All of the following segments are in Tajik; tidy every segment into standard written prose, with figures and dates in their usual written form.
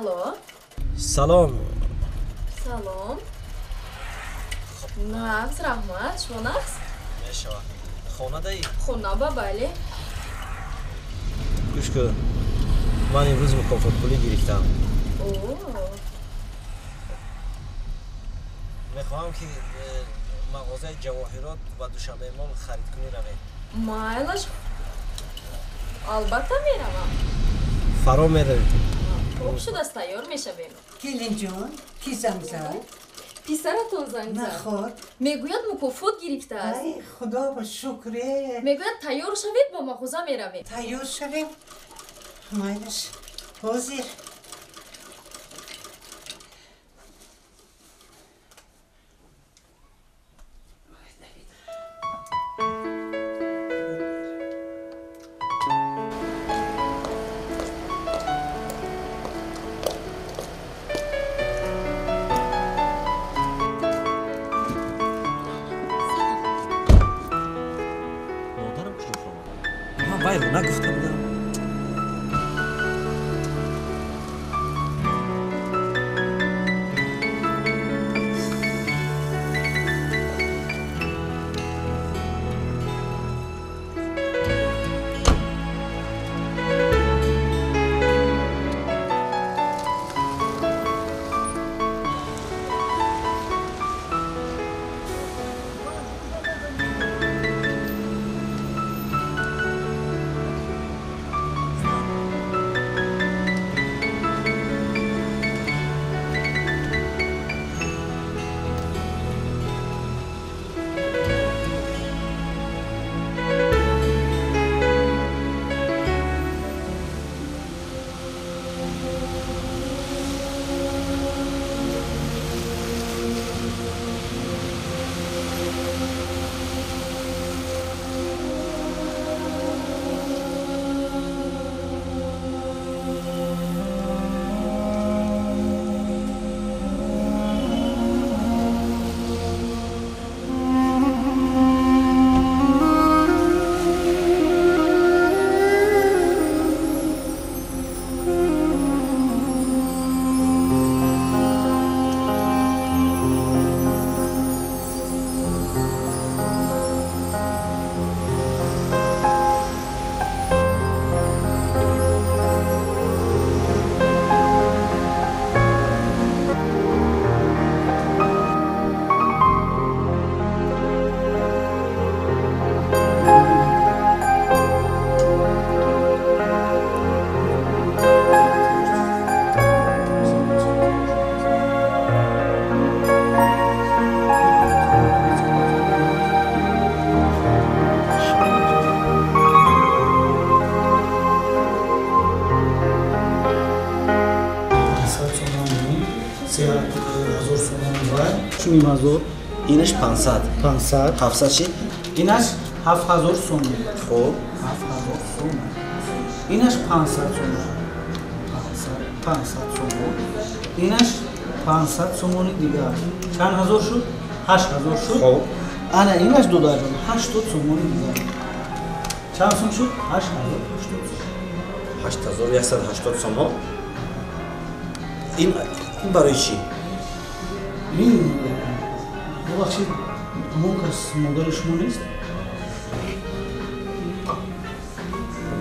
Алло. Салом. Салом. Нағз, раҳмат. Шумо нағз? Мешавад. Хонадаӣ? Хона ба, бале. Гӯш кун. Ман имрӯз мукофотпулӣ гирифтам. Мехоҳам ки мағозаи ҷавоҳирот ва Душанбемол харидкунӣ равем. Майлаш, албатта меравам. Фаро меравем. Хуб шудааст, тайёр мешавем. Келинҷон, ки занг зад? Писаратон занг зад. Наход. Мегӯяд мукофот гирифтааст. Ай, худо ба шукре. Мегӯяд тайёр шавед, ба мағоза меравем. Тайёр шавем? Майлаш, ҳозир. Нагуфта будам. Инаш 500. 500. 700 чӣ? Инаш 7000 сомон. Хуб. 7000 сомон. Инаш 500 сомон. 500 сомон. Инаш 500 сомони дигар. Чанд ҳазор шуд? 8000 шуд. Хуб. Ана инаш додарҷон 80 сомони дигар. Чанд сом шуд? 8080 сомон. 8180 сомон. Ин барои чӣ? Ин бубахшид, ҳамон кас модари шумо нест?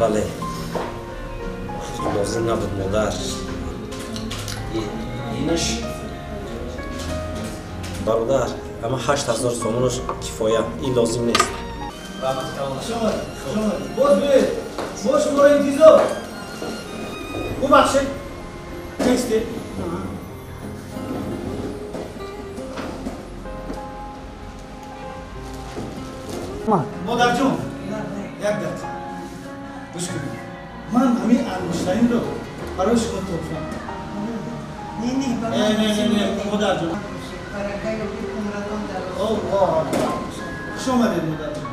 Бале. Лозим набуд модар. Инаш бародар, ама 8000 сомонаш кифоя. Ин лозим нест. Боз биёед, мо шуморо интизор. Бубахшид, нестед. Модарҷон, як дақиқа гӯш кунед. Ман ҳамин ангуштаринро барои шумо туҳфа. Не, не, не, не, не, модарҷон. Аллоҳ акбар. Хуш омадед, модарҷон.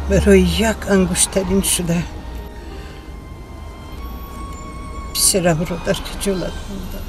Барои як ангуштарин шуда писарамро дар хиҷолат мондам.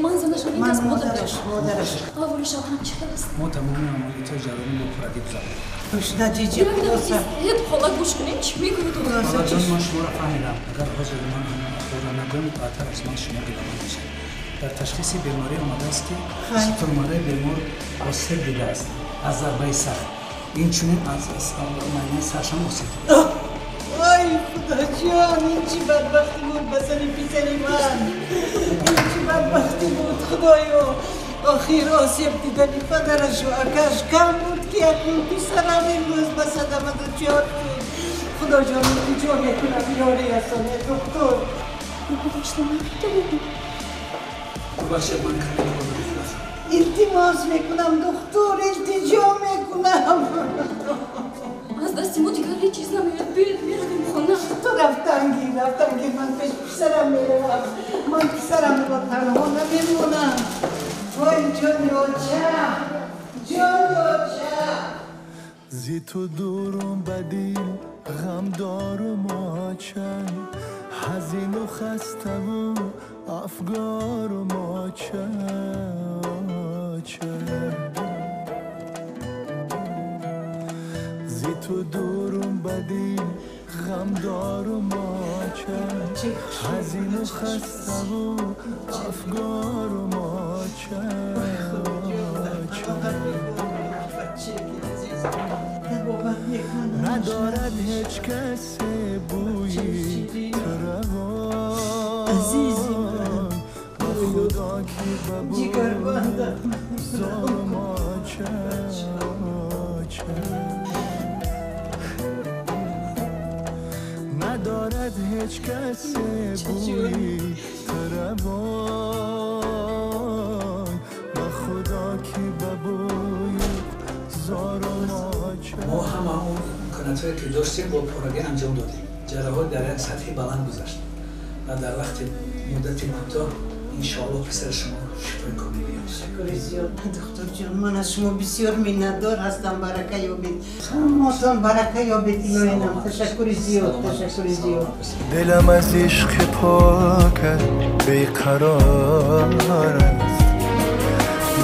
Ман занашон ин кас модараш. Аҳволи шавҳарам чӣ хел аст? Мо тамоми амалиётҳои ҷарроҳӣ бо пуррагӣ гузаронем. Гӯш хола, гӯш кунед, чӣ мегӯед? Холаҷон, ман шуморо фаҳмидам. Агар ҳозир ман ҳамин нагӯям, баъдтар аз ман шумо гиламанд мешавед. Дар ташхиси беморӣ омадааст, ки сутунмӯҳраи бемор осеб дидааст аз зарбаи сахт, инчунин аз майнаи саршам осеб дидааст. Ой, Худоҷон, ин чӣ бадбахтӣ буд ба сари писари ман? Ин чӣ бадбахтӣ буд, Худоё? Охир осеб дидани падарашу акаш кам буд, ки акнун писарам имрӯз ба садама дучор шуд. Худоҷон, илтиҷо мекунам, ёрӣ расонед, духтур. Бубахшед, ман каме кор дорам. Илтимос мекунам, духтур, илтиҷо мекунам. Аз дасти мо дигар ҳеҷ чиз намеояд. Биёед меравем хона. Ту рафтан гир, рафтан гир, ман пеш писарам меравам. Ман писарамро танҳо намемонам. Вой, ҷони оча, ҷони оча. Зи ту дурум ба дил ғам дорум оча, ҳазину хаставу афгорум оча, оча. Зи ту дурум ба дил ғам дорум оча, ҳазину хаставу афгорум оча, оча. Надорад ҳеҷ касе бӯи ту равон, عزیزی من جگر بندم ندارد هیچ کس بوی تروان با خدا که ببوی زار ما هم اون امکاناتایی که داشتیم با پارگی انجام دادیم. جراحی در یک سطحی بلند گذشت و در وقت مدت کوتاه انشاءالله پسر شما شفای کامل یافت. تشکر زیاد دکتر جان، من از شما بسیار منتدار هستم. برکه یابید، شماتان برکه یابید. الهی تشکر زیاد، تشکر زیاد. دلم از عشق پاکت بیقرار است،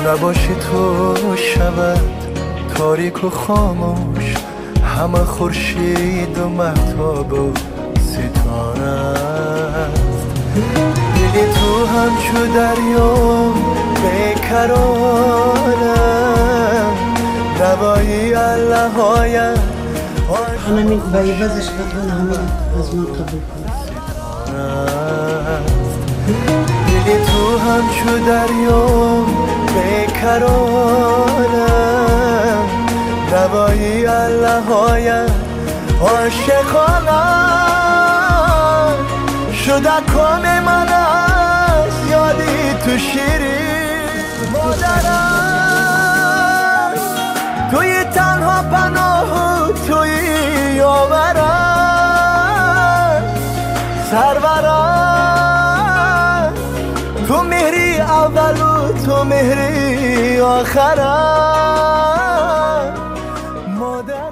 نباشی تو شود تاریک و خاموش، همه خورشید و مهتاب و ستاره است. دل تو همچو دریا بیکرانم، دوایی الله هایت همین با عوضش لطفاً همین از من قبول کن. دل تو همچو دریا بیکرانم، دوایی الله هایت عاشقانم شده کام من از یادی تو شیرین مادرم، توی تنها پناه و توی یاورم سرورم، تو مهری اول و تو مهری آخرم مادرم.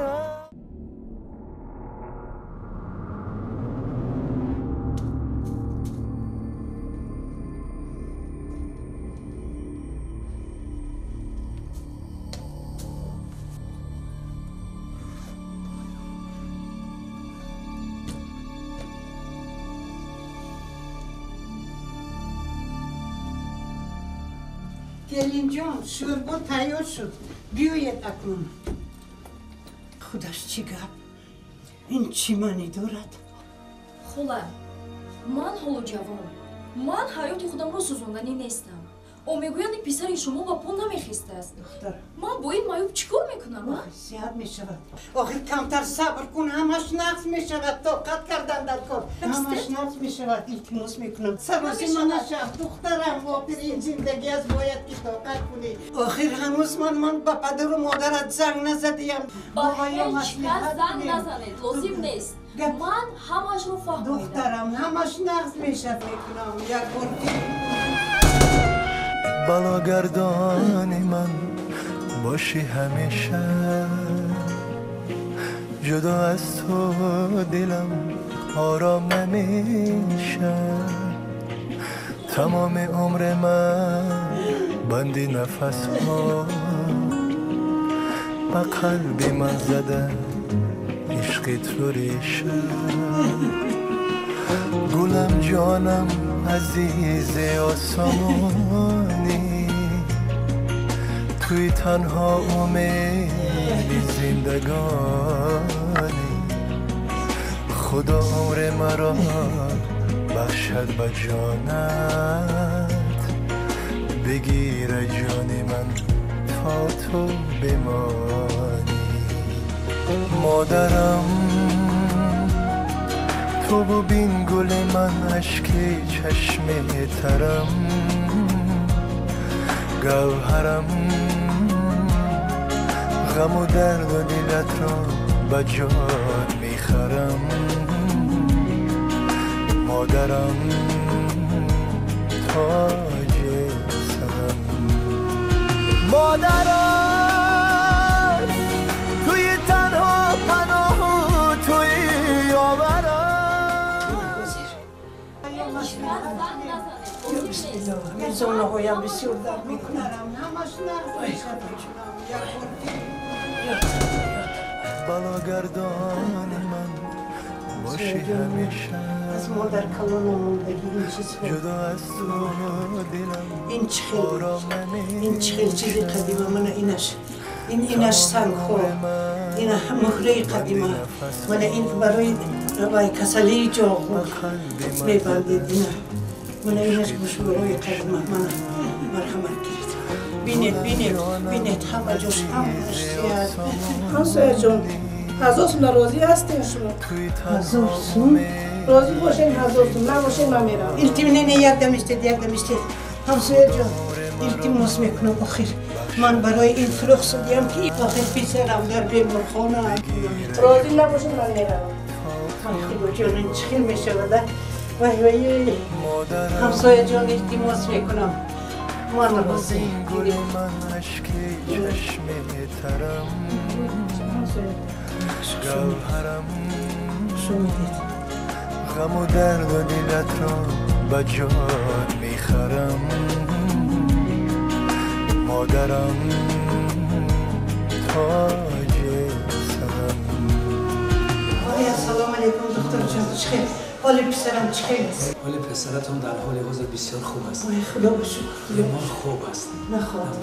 گلین جان، شوربا تیار شد، بیاید اکنون. خودش چی گپ؟ این چی معنی دارد؟ хола، ман ҳоло ҷавон، ман ҳаёти худамро сӯзонданӣ нестам. О мегӯянд ин писари шумо ба по намехестааст. Ман бо ин маъюб чӣ кор мекунам? Сиҳат мешавад. Охир камтар сабр кун, ҳамаш нақс мешавад. Тоқат кардан дар кор, ҳамаш нақс мешавад. Илтимос мекунам, саросима нашав духтарам. Охир ин зиндагӣ аст, бояд ки тоқат кунӣ. Охир ҳанӯз ман ба падару модарат занг назадиям. Ба ҳеҷ кас занг назанед, лозим нест. Ман ҳамашро фаҳмидам духтарам, ҳамаш нақс мешавад. Мекунам як бор балогардони ман бошی همیشه، جدا از تو دلم آرام نمیشه. تمام عمر من بندی نفس ها، به قلب من زده عشق تو ریشه. گلم جانم عزیز آسمانی، توی تنها امید زندگانی. خدا عمر مرا بخشد به جانت، بگیر جان من تا تو بمانی. مادرم تو ببین گل من، اشک چشم ترم، گوهرم، غم و درد و دلت را به جان میخرم. مادرم تاج سرم، مادرم توی تنها پناه و توی یاورم. زانوهایم بسیار درد میکنم، همش نقص میشود. بلاگردان من باشی همیشه، از مادر کلان آموندگی این چیزها. جدا از تو دلم این چخیل، این چخیل چیزی قدیمه. من اینش، این اینش سنگ ها، این مهره قدیمه. من این برای کسلی جاغ میبندید. اینا Мана инаш гӯшворҳои қадима. Мана марҳамат гиред. Бинед, бинед, бинед, ҳама ҷош ҳамаш сиҳат. Ҳамсояҷон, 1000 сум розӣ ҳастем шумо? 1000 сум? Розӣ бошед 1000 сум, набошед ман меравам. Илтимос, не, не, як дам истед, як дам истед. Ҳамсояҷон, илтимос мекунам, охир ман барои ин фурӯх судиям ки охир писарам дар беморхона. Розӣ набошед ман меравам. Худоҷон, ин чӣ хел мешавад? Вай вай, ҳамсояҷон, илтимос мекунам, ман розӣ. غم و درد و دلت را به جان میخرم مادرم تاج سرم. سلام علیکم دکتر جان، چه حال پسرم چه است؟ حال پسرتون در حال حاضر بسیار خوب است. وای خدا بشکر. بیمار خوب است. نخواد.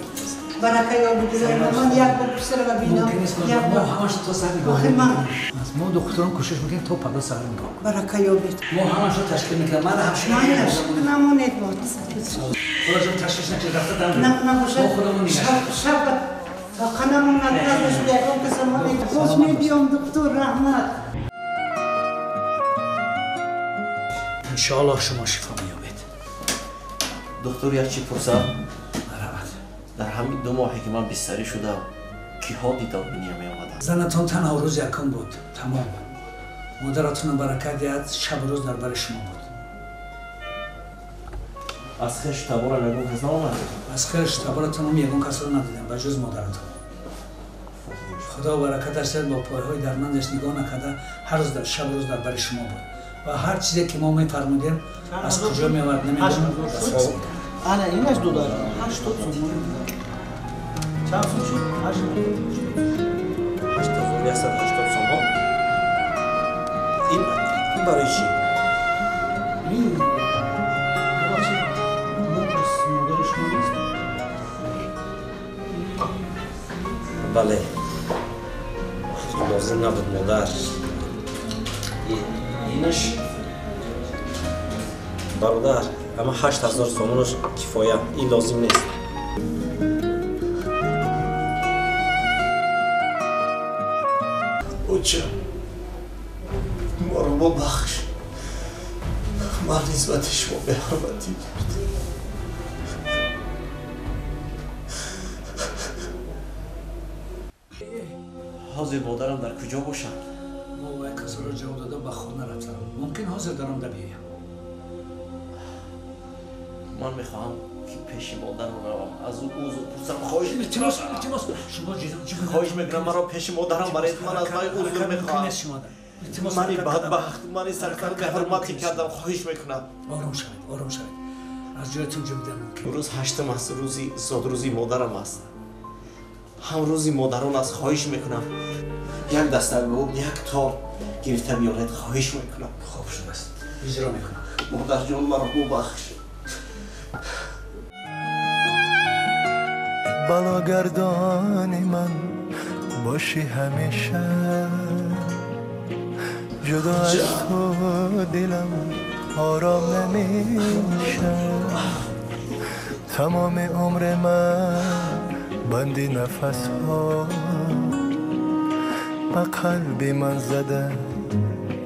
برکه یا بگذاریم من یک بار پسرم ببینم. یک بار همش تا سر نگاه می‌کنیم. ما دکتران کوشش می‌کنیم تا پدا سر نگاه کنیم. برکه یا بید. ما همش رو تشکیل می‌کنیم. من همش نمونید ما. خدا جان تشویش نکنید رفته دم. نه نباشه. ما خودمون نگاه. شب تا قنمون نباشه یکم کس ما باز می‌بیام دکتر رحمت. انشاءالله شما شفا می‌یابید. دکتر یک چی پرسم؟ مرحبت. در همین 2 ماهی که من بستری شدم کیها دیدار بینیم می‌آمدن؟ زنتان تنها روز یکم بود، تمام. مادرتون برکت دهد، شب روز در بر شما بود. از خش تبارم یگون کس نآمد؟ از خش تبارتون هم یگون کس رو ندیدم به جز مادرتون. خدا برکتش داد با پایهای درمندش نگاه نکرده هر روز در شب روز در بر شما بود. و هر چیزی که ما می‌فرمودیم از کجا می‌آورد نمی‌دونم. انا اینش دو دارم 80 سوم. چند سوم شد؟ 8180 سوم. این برای چی؟ این ببخشید مادر شما نیست؟ بله لازم نبود مادر. اینش برادر اما 8000 سومونش کفایه، این لازم نیست. اوچه ما رو ببخش، من نسبت شما به حرمتی کرد. حاضر مادرم در کجا باشم؟ ما باید کسی رو جواب دادم به خانه رفتم. ممکن حاضر دارم در بیایم. من میخواهم که پیش مادرم روم، از او عذر پرسم. خواهش التماس التماس شما خواهش میکنم مرا پیش مادرم برید. من از وی عذر میخواهم. من بدبخت، من سرکار به حرمتی کردم. خواهش میکنم. آرام شوید، آرام شوید. از جایتون جنبیدن ممکن. روز 8 است، روزی زادروزی مادرم است. هم روزی مادران است. خواهش میکنم یک دسته گل، یک تار گرفته بیارید. خواهش میکنم. خوب شده است، اجرا میکنم. مادر جان مرا ببخش. بلاگردان من باشی همیشه، جدا از تو دلم آرام نمیشه. تمام عمر من بندی نفس ها به قلب من زده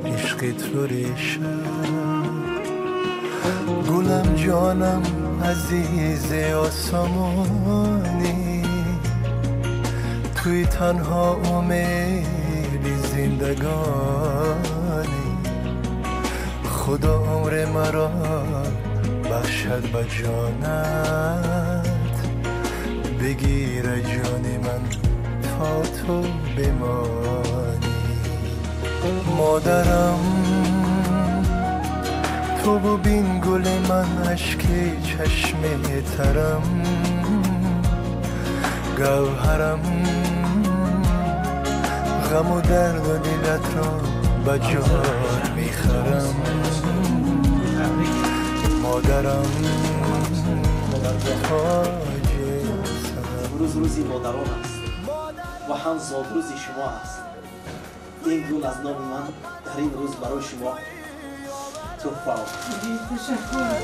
عشق تو ریشه. گلم جانم عزیز آسمانی، توی تنها امید زندگانی. خدا عمر مرا بخشد به جانت، بگیر جان من تا تو بمانی. مادرم تو ببین گل من، اشک چشم ترم، گوهرم، غم و درد و دلت را به جان میخرم. مادرم تاج سرم. روز روزی مادران است و هم زادروزی شما است. این گل از نام من در این روز برای شما. Туҳфа. Ташаккур.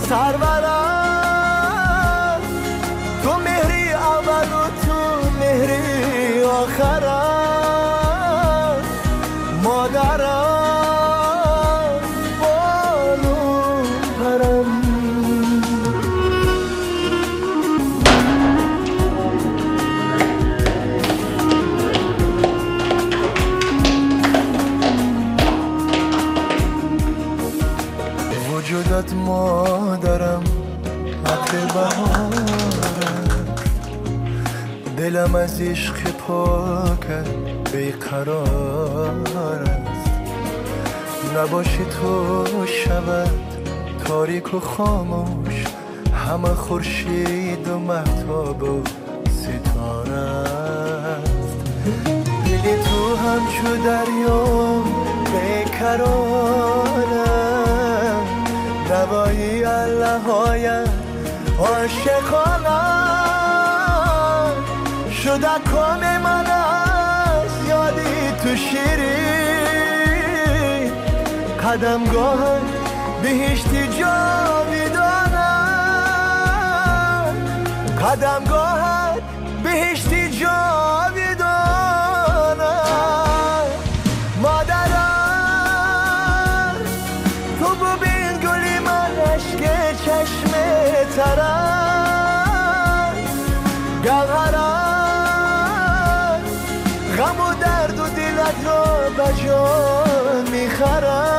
Сарварам, ту меҳри аввалу ту меҳри охирам, модарам, болу парам. وجودت مادرم، عطر بهارم، دلم از عشق پاکت بیقرار است. نباشی تو شود تاریک و خاموش، همه خورشید و مهتاب و ستاره است. دل تو همچو دریا بیکرانم، دوایی الله عاشقانم، شده کام من از یادی تو شیرین، قدمگاه بهشتی جاویدانم، قدمگاه بهشتی جاویدانم. مادرم تو ببین گلی من اشک چشم ترم، گوهرم غم و درد و دلت را به جان میخرم.